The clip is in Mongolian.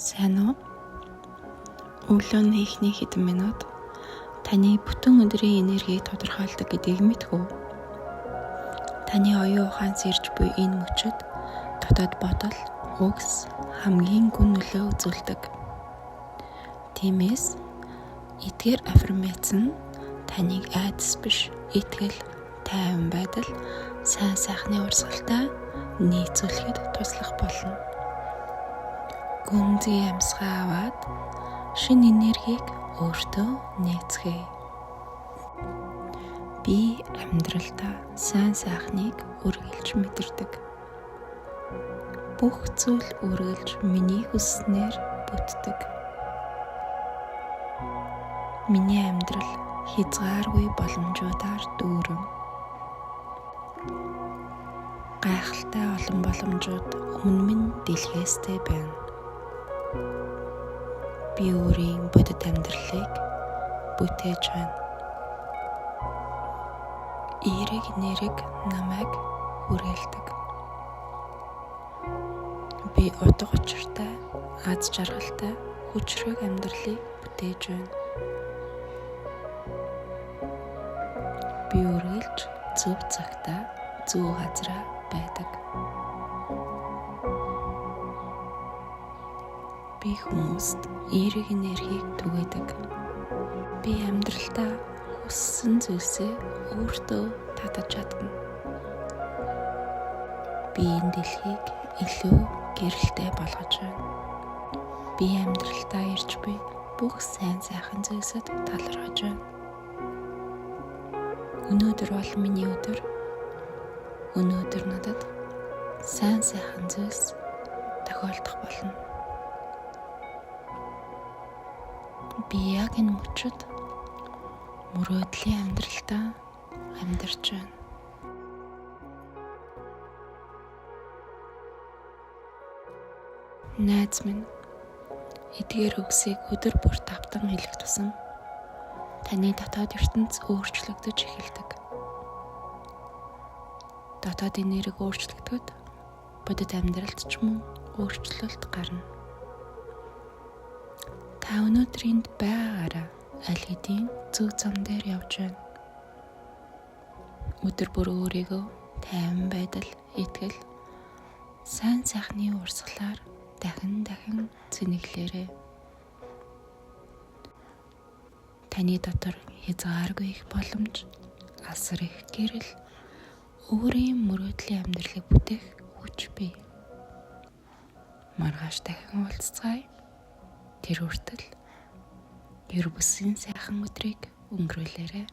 Сайн уу? Өглөөний эхний хэдэн минут таны бүтэн өдрийн энергийг тодорхойлдог гэдгийг мэдэх үү? Таны оюун ухаан сэрж буй энэ мөчид дотоод бодол, үгс хамгийн гүн нөлөө үзүүлдэг. Тиймээс эдгээр аффирмац нь таныг айдас биш, итгэл, тайван байдал, сайн сайхны урсгалтай нийцүүлэхэд туслах болно. Гүнзгий амьсгаа аваад шинэ энергийг өөртөө нээцгээе. Би амьдралдаа сайн сайхныг үргэлж мэдэрдэг. Бүх зүйл үргэлж миний хүсснээр бүтдэг. Миний амьдрал хязгааргүй боломжуудаар дүүрэн. Гайхалтай олон боломжууд өмнө минь дэлгээстэй байна. Би өөрийн бодит амьдралыг бүтээж байна. Эерэг нэрэг намайг хүрээлдэг. Би утга учиртай, аз жаргалтай, хүчрхэг амьдралыг бүтээж байна. Би үргэлж зөв цагтаа, зөв газараа байдаг. Би хүмүүст эерэг энергийг түгээдэг. Би амьдралдаа хүссэн зүйлсээ өөртөө татаж чадна. Би энэ дэлхийг илүү гэрэлтэй болгож байна. Би амьдралдаа ирж буй бүх сайн сайхан зүйлсэд талархаж байна. Өнөөдөр бол миний өдөр. Өнөөдөр надад сайн сайхан зүйлс тохиолдох болно. Би яг энэ мөчид мөрөөдлийн амьдралдаа амьдарч байна. Найз минь, эдгээр үгсийг өдөр бүр давтан хэлэх тусам таны дотоод ертөнц өөрчлөгдөж эхэлдэг. Дотоод энерги өөрчлөгдөхөд бодит амьдралд ч мөн өөрчлөлт гарна. Та өнөөдөр энд байгаагаараа аль хэдийн зөв зам дээр явж байна. Өдөр бүр өөрийгөө тайван байдал, итгэл, сайн сайхны урсгалаар дахин дахин цэнэглээрэй. Таны дотор хязгааргүй их боломж, асар их гэрэл, өөрийн мөрөөдлийн амьдралыг бүтээх хүч бий. Маргааш дахин уулзцгаая. Тэр хүртэл ер бусын сайхан өдрийг өнгөрүүлээрэй.